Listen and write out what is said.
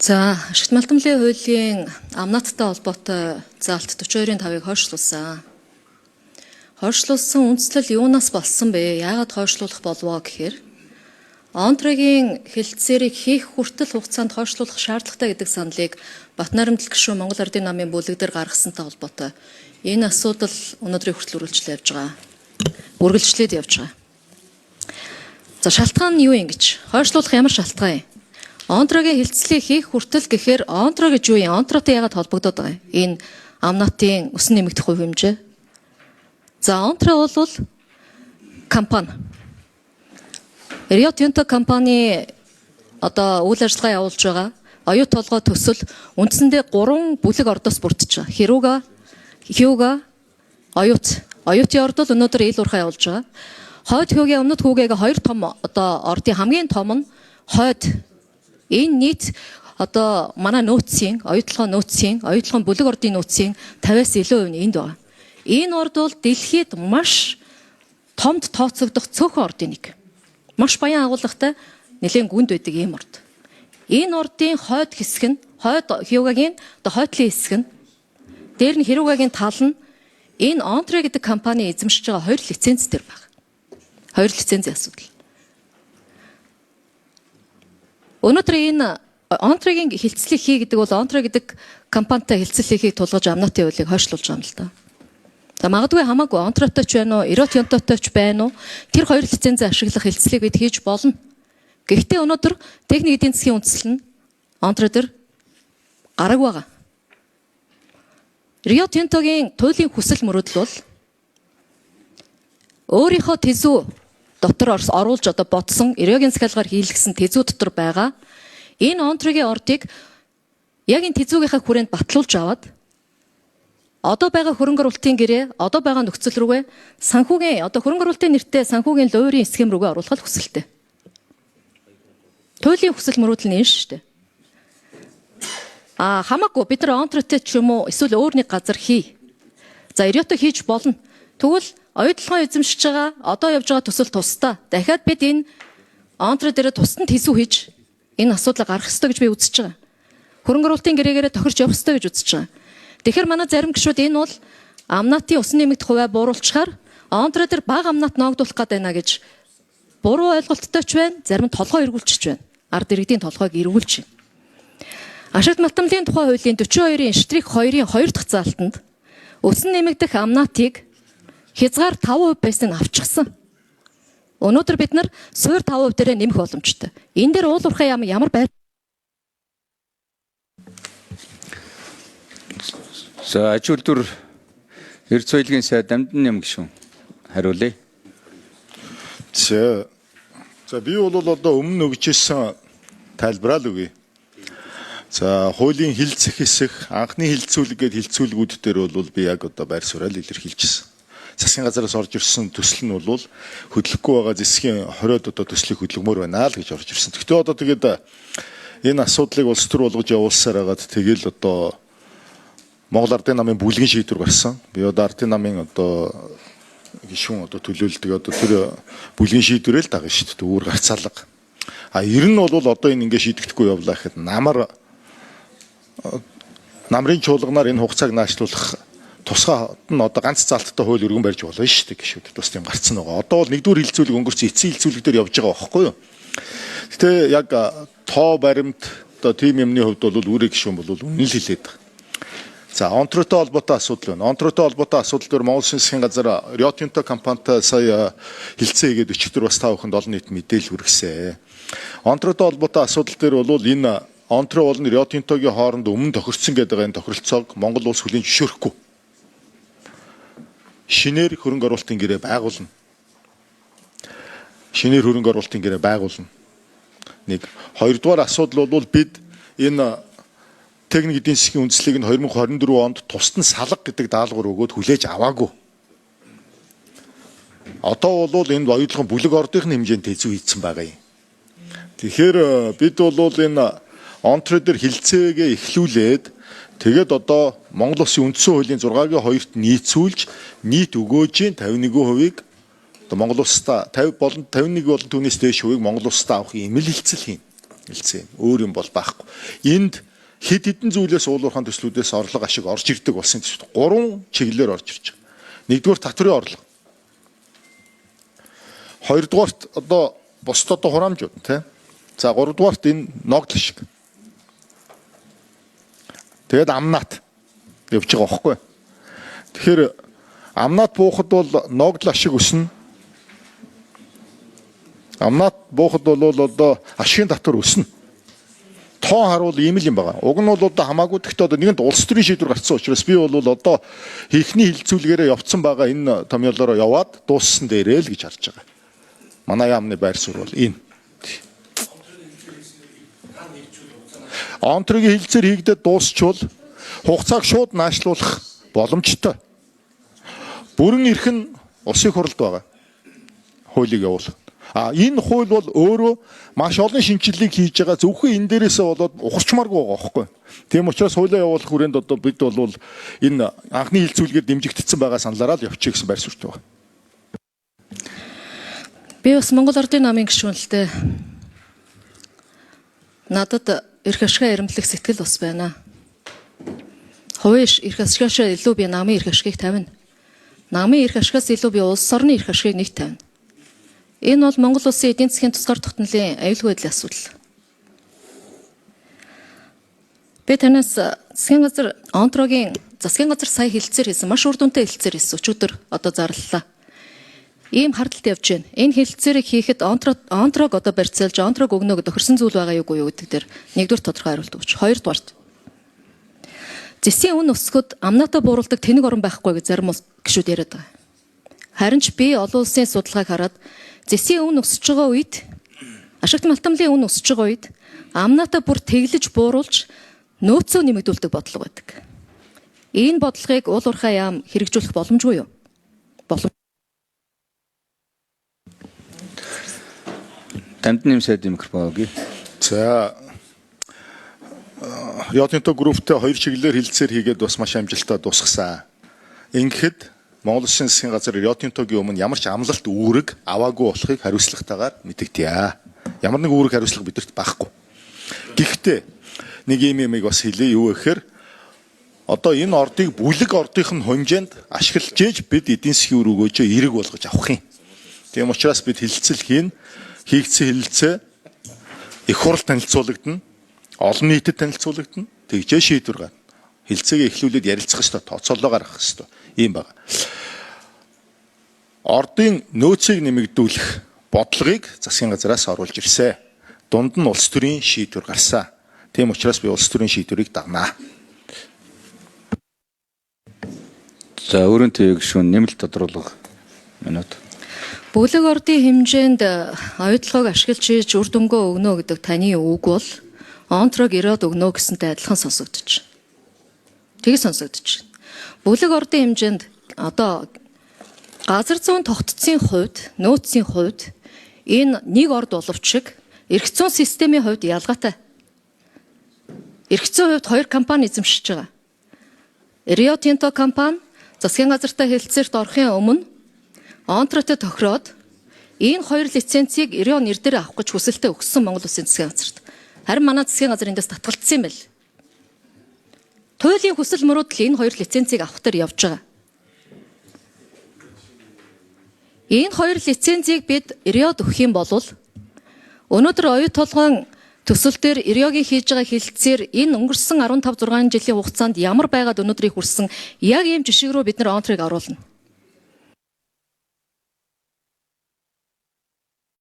За, ашигт малтамлын хуулийн амнаттай холбоотой заалт 42-ын 5-ыг хойшлуулсан. Хойшлуулсан үндслэл юунаас болсон бэ? Яагаад хойшлуулах болвоо гэхээр Онтрогийн хэлтсэрийг хийх хүртэл хугацаанд хойшлуулах шаардлагатай гэдэг саналыг Батнайрамдал гишүүн Монгол Ардын намын бүлэг дээр гаргасантай холбоотой энэ асуудал өнөөдрийн хүртэл үргэлжлээд явж байгаа. Үргэлжлээд явж байгаа. За, шалтгаан нь юу юм гэж? Хойшлуулах ямар шалтгаан юм? Онтрогийн хэлтслийг хийх хүртэл гэхээр онтро гэж юу юм? Онтротой яагаад холбогдоод байгаа юм? Энэ амнатын өсөн нэмэгдэх хувь хэмжээ. За, онтро бол компани. Рио Тинто компани одоо үйл ажиллагаа явуулж байгаа. Оюу толгой төсөл үндсэндээ 3 бүлэг ордоос бүрдэж байгаа. Хирүүга, Хьюга, Оюут. Оюутын орд бол өнөөдөр ил уурхай явуулж байгаа. Хойд Хьюгийн өмнөд Хүүгээгээ хоёр том одоо ордын хамгийн том нь хойд. Энэ нийт одоо манай нөөцийн, оюутлогын нөөцийн, оюутлогын бүлэг ордын нөөцийн 50-аас илүү хувь нь энд байгаа. Энэ орд бол дэлхийд маш томд тооцогдох цөөхөн ордын нэг. Маш баян агуулгатай нэлээд гүнд байдаг ийм орд. Энэ ордын хойд хэсэг нь, хойд Хьюгагийн одоо хойдлын хэсэг нь, дээр нь Хирүүгагийн тал нь энэ Онтре гэдэг компани эзэмшиж байгаа хоёр лиценз дээр байна. Хоёр лицензийн асуудал. Өнөөдөр энэ Онтрегийн хилцлийг хий гэдэг бол Онтре гэдэг компанитай хилцэл хийхийг тулгаж амнатын хуулийг хойшлуулж байгаа юм л да. За, магадгүй хамаагүй Онтротой ч байна уу, Эрот Янтотой ч байна уу, тэр хоёр лицензээ ашиглах хилцлийг бид хийж болно. Гэхдээ өнөөдөр техник эдийн засгийн үндсэл нь Онтро дээр гараг байгаа. Рио Тинтогийн туйлын хүсэл мөрөөдөл бол өөрийнхөө тэзүү дотор оруулж одоо бодсон Риогийн захиалгаар хийлгсэн тэзүү дотор байгаа энэ Онтрогийн ордыг яг энэ тэзүүгийнхаа хүрээнд батлуулж аваад одоо байгаа хөрөнгө оруулалтын гэрээ, одоо байгаа нөхцөл рүүгээ санхүүгийн одоо хөрөнгө оруулалтын нэртэй санхүүгийн луурийн схем рүүгээ оруулах хүсэлтэй. Туйлын хүсэл мөрөөдөл нь энэ шүү дээ. А хамаагүй бид нар Онтротой ч юм уу эсвэл өөр нэг газар хий. За, Риото хийж болно. Тэгвэл оюутлогоо эзэмшиж байгаа одоо явж байгаа төсөл тусдаа. Дахиад бид энэ Онтро дээр тусдан тэсүү хийж энэ асуудлыг гаргах ёстой гэж би үзэж байгаа. Хөрөнгө оруулалтын гэрээгээрээ тохирч явах ёстой гэж үзэж байгаа. Тэгэхээр манай зарим гишүүд энэ бол амнатын өсөн нэмэгдэх хувиа бууруулчихаар Онтро дээр бага амнат ноогдуулах гээд байна гэж буруу ойлголттой ч байна, зарим нь толгой эргүүлчих байна. Ард иргэдийн толгойг эргүүлж байна. Ашигт малтамлын тухай хуулийн 42-ын штрих 2-ын 2 дахь заалтанд өсөн нэмэгдэх амнатыг хязгаар 5% байсан нь авчихсан. Өнөөдөр бид нар суур 5% дээрээ нэмэх боломжтой. Энэ дээр уул уурхай яам ямар байр. За, аж үйлдвэр эрдэс баялагын сайд Дамдин ням гишүүн хариулъя. За, би бол одоо өмнө өгч ирсэн тайлбараа л өгье. За, хуулийн хилцэх хэсэг, анхны хилцүүлэг гээд хилцүүлгүүд дээр бол би яг одоо байр сууриал илэрхийлжсэн. Засгийн газараас орж ирсэн төсөл нь бол хөдлөхгүй байгаа зэсгийн 20-од одоо төслийг хөдөлгөмөр байна л гэж орж ирсэн. Гэхдээ одоо тэгээд энэ асуудлыг улс төр болгож явуулсаар хагаад тэгэл одоо Монгол Ардын намын бүлгийн шийдвэр гарсан. Би одоо Ардын намын одоо гишүүн одоо төлөөлдөг одоо тэр бүлгийн шийдвэрээ л дагна шүү дээ. Үүр гарцаалга. А ер нь бол одоо энэ ингэ шийдэгдэхгүй явлаа гэхэд намрын чуулганаар энэ хугацааг наашлуулах тусгай нь одоо ганц залттай хууль өргөн барьж болно шүү дээ гişүүд бас тийм гарцсан байгаа. Одоо бол нэгдүгээр хилцүүлэг өнгөрсөн эцсийн хилцүүлэг дээр явж байгаа байхгүй юу? Гэтэ яг тоо баримт одоо тийм юмны хувьд бол үүрэг гишүүн бол үнэн л хэлээд байгаа. За, Онтротой холбоотой асуудал байна. Онтротой холбоотой асуудал дээр Монгол Улсын засгийн газар Рио Тинто компанитай сая хилцээ хийгээд өчигдөр бас та бүхэнд олон нийт мэдээлэл хүргэсэн. Онтротой холбоотой асуудал дээр бол энэ Онтро болон Рио Тинтогийн хооронд өмнө тохирцсон гэдэг энэ тохиролцоог Монгол улс хүлээн зөвшөөрөхгүй. Шинээр хөрөнгө оруулалтын гэрээ байгуулна. Шинээр хөрөнгө оруулалтын гэрээ байгуулна. Нэг. Хоёрдугаар асуудал бол бид энэ техник эдийн засгийн үндслийг нь 2024 онд тусдан салга гэдэг даалгавар өгөөд хүлээж аваагүй. Одоо бол энэ оюутлогын бүлэг ордын хэмжээнд тэзүү хийцэн байгаа юм. Тэгэхээр бид бол энэ Онтро дээр хилцээгээ эхлүүлээд тэгээд одоо Монгол Улсын үндсэн хуулийн 6-гийн 2-т нийцүүлж нийт өгөөжийн 51%-ийг одоо Монгол улсдаа 50 болон 51 болон түүнээс дээш хувийг Монгол улсдаа авах юм л хилцэл хийн. Хэлцээ. Өөр юм бол байхгүй. Энд хэд хэдэн зүйлээс уул уурхайн төслүүдээс орлого ашиг орж ирдэг улсын төсөлд 3 чиглэлээр орж ирж байгаа. Нэгдүгээр татврын орлого. Хоёрдугаарт одоо бусд одоо хураамжууд тий. За гуравдугаарт энэ ногдол шиг. Тэгээд амнаат явж байгаа байхгүй. Тэгэхээр амнаат буухад бол ногдол ашиг өснө. Амнаат буухад бол одоо ашигын татвар өснө. Тоо харуул ийм л юм байгаа. Уг нь бол одоо хамаагүй гэхдээ одоо нэгэнт улс төрийн шийдвэр гарцсан учраас би бол одоо хийхний хилцүүлгээрээ явцсан байгаа энэ томьёолоороо яваад дууссан дээрээ л гэж харж байгаа. Манай яамны байр суурь бол энэ. Онтрогийн хилцээр хийгдээд дуусчвал хугацааг шууд наашлуулах боломжтой. Бүрэн эрх нь улсын хурлд байгаа. Хуулийг явуулах. А энэ хууль бол өөрөө маш олон шинэчлэлийг хийж байгаа, зөвхөн энэ дээрээсээ болоод ухарчмааргүй байгаа байхгүй. Тийм учраас хуулиа явуулах хүрээнд одоо бид бол энэ анхны хилцүүлгээр дэмжигдсэн байгаа саналаараа л явчих гэсэн байр суурьтай байна. Би бас Монгол Ардын намын гишүүн л дээ. Надад эрх ашгаа эрэмблэх сэтгэл бас байна. Хувийн эрх ашгаашаа илүү би намын эрх ашгийг тавина. Намын эрх ашгаас илүү би улс орны эрх ашгийг нэг тавина. Энэ бол Монгол улсын эдийн засгийн тусгаар тогтнолын аюулгүй байдлын асуудал. Би танаас засгийн газар Онтрогийн засгийн газар сая хэлцээр хийсэн маш үр дүнтэй хэлцээр хийсэн. Өчигдөр одоо зарлалаа. Ийм хардалт явж байна. Энэ хэлцээрийг хийхэд Онтрог одоо барьцаалж Онтрог өгнө гэдэг тохирсон зүйл байгаа юугүй юу гэдэг дээр нэгдүгээр тодорхой хариулт өгч. Хоёрдугаарт зэсийн үн өсгөхөд амнаатай бууруулдаг тэнэг орон байхгүй гэж зарим гишүүд яриад байгаа. Харин ч би олон улсын судалгааг хараад зэсийн үн өсөж байгаа үед, ашигт малтамлын үн өсөж байгаа үед амнаатай бүр тэглэж бууруулж нөөцөө нэмэгдүүлдэг бодлого байдаг. Энэ бодлогыг уул уурхай яам хэрэгжүүлэх боломжгүй юу? Боломж. Дамдын сайд микрофон өгье. За Рио Тинто групптэй хоёр чиглэлээр хилцээр хийгээд бас маш амжилттай дуусгасан. Ингэхэд Монгол Улсын засгийн газар Рио Тинтогийн өмнө ямар ч амлалт үүрэг аваагүй болохыг хариуцлагатайгаар мэдэгдъя. Ямар нэг үүрэг хариуцлага бидэрт байхгүй. Гэхдээ нэг юм юмыг бас хэлье, юу гэхээр одоо энэ ордыг бүлэг ордынх нь хэмжээнд ашиглаж ээж бид эдийн засгийн үр өгөөжөө эерэг болгож авах юм. Тийм учраас бид хилцэл хийн, хийгдсэн хилцээ их хурал танилцуулагдана, олон нийтэд танилцуулагдана, тэгжээ шийдвэр гарна. Хилцээгээ эхлүүлээд ярилцах ёстой, тооцоолоо гаргах ёстой. Ийм байна. Ордын нөөцийг нэмэгдүүлэх бодлогыг засгийн газраас оруулж ирсэн. Дунд нь улс төрийн шийдвэр гарсан. Тийм учраас би улс төрийн шийдвэрийг дагнаа. За өрөөний төв гишүүн нэмэлт тодруулга минут. Бүлэг ордын хэмжээнд оюутлогыг ашиглаж хийж үр дүнгөө өгнө гэдэг таны үг бол Онтрог ирээд өгнө гэсэнтэй адилхан сонсогдож. Тэг сонсогдож. Бүлэг ордын хэмжээнд одоо газар зүүн тогтцын хувьд, нөөцийн хувьд энэ нэг орд боловч шиг эрх зүйн системийн хувьд ялгаатай. Эрх зүйн хувьд хоёр компани эзэмшиж байгаа. Рио Тинто компани засгийн газартай хэлцээрт орохын өмнө Онтротой тохироод энэ хоёр лицензийг Рио нэр дээр авах гэж хүсэлтээ өгсөн Монгол Улсын засгийн газарт. Харин манай засгийн газар эндээс татгалцсан юм байл. Туйлын хүсэл мөрөөдөл энэ хоёр лицензийг авах дээр явж байгаа. Энэ хоёр лицензийг бид Риод өгөх юм бол өнөөдөр оюу толгойн төсөл дээр Риогийн хийж байгаа хилцээр энэ өнгөрсөн 15 6 жилийн хугацаанд ямар байгаад өнөөдрийг хүрсэн яг ийм жишг рүү бид нар Онтрыг оруулна.